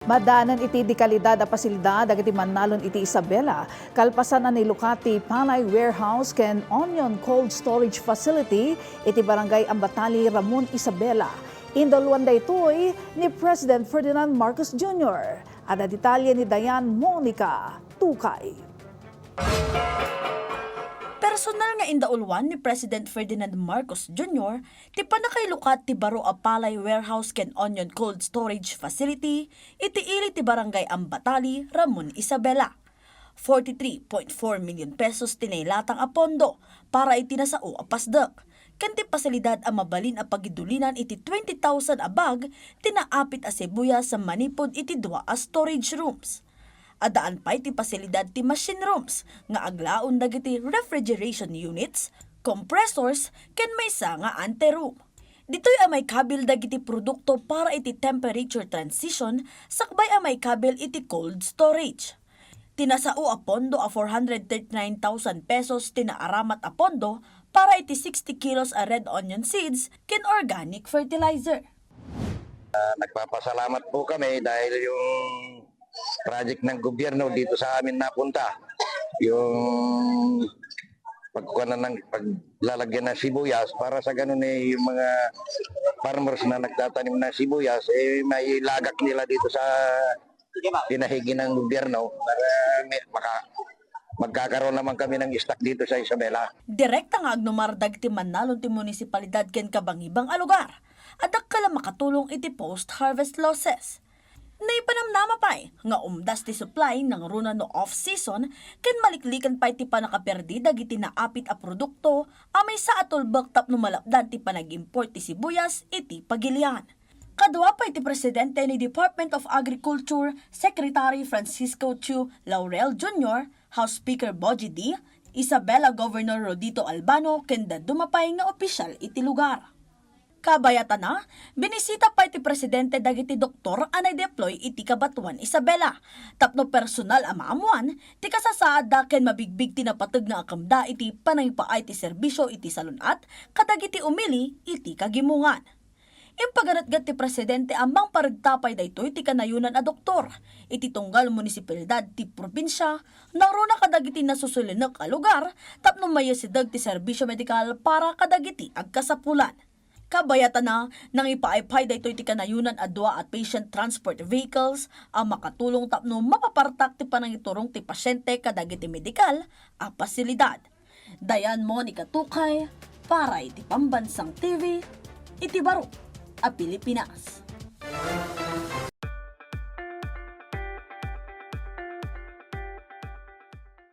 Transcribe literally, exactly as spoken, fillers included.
Madanen iti dekalidad a pasilidad dagiti mannalon iti Isabela, kalpasan a nilukat ti palay warehouse ken onion cold storage facility iti Barangay Ambatali, Ramon, Isabela. Indauluan daytoy ni President Ferdinand Marcos Junior. Adda detalye ni Dayan Monica Tukay. Personal nga indauluan ni President Ferdinand Marcos Junior ti pannakailukat ti baro a palay warehouse ken onion cold storage facility iti ili ti Barangay Ambatali, Ramon, Isabela. Forty-three point four million pesos ti nailatang a pondo para iti nasao a pasdek, ken ti pasilidad a mabalin a pagidulinan iti twenty thousand a bag ti naapit a sibuyas a manipud iti dua a storage rooms. Addaan pay ti pasilidad ti machine rooms nga aglaon dagiti refrigeration units, compressors, ken maysa nga ante room. Ditoy a maikabil dagiti produkto para iti temperature transition sakbay a maikabil iti cold storage. Ti nasao a pondo a four hundred thirty-nine thousand pesos ti naaramat a pondo para iti sixty kilos a red onion seeds ken organic fertilizer. Ah, nagpapasalamat po kami dahil yung project ng gobyerno dito sa amin napunta. Yung pagkukunan ng paglalagyan ng sibuyas para sa ganun eh, yung mga farmers na nagtatanim ng sibuyas, eh, may lagak nila dito sa pinahigi ng gobyerno para may, maka, magkakaroon naman kami ng stock dito sa Isabela. Direkta nga agnumar dagiti mannalon ti munisipalidad ken kabangibang a lugar a dakkel a makatulong iti post-harvest losses. Naipanamnama pay nga umdas ti supply nangruna no off-season ken maliklikan pay ti pannakaperdi dagiti naapit a produkto a maysa a tulbek tapno malapdan ti panag-import ti sibuyas iti pagilian. Kadua pay ti presidente ni Department of Agriculture, Secretary Francisco Chu Laurel Junior, House Speaker Boji D, Isabela Governor Rodito Albano ken dadduma pay nga opisyal iti lugar. Kabayatana, binisita pay ti presidente dagiti doktor a nai-deploy iti Cabatuan, Isabela, tapno personal a maammuan ti kasasaadda ken mabigbig ti napateg nga akemda iti panangipaay ti serbisyo iti salun-at kadagiti umili iti kagimongan. Impaganetget ti presidente a mangparegta pay daytoy ti kanayonan a doktor iti tunggal munisipalidad ti probinsia, nangruna kadagiti nasusulinek a lugar tapno mayasideg ti serbisyo medikal para kadagiti agkasapulan. Kabayatana, nangipaay pay daytoy ti kanayonan a dua a patient transport vehicles a makatulong tapno mapapartak ti panangiturong ti pasiente kadagiti medikal a pasilidad. Dayan Monica Tukay para iti Pambansang T V iti baro a Pilipinas.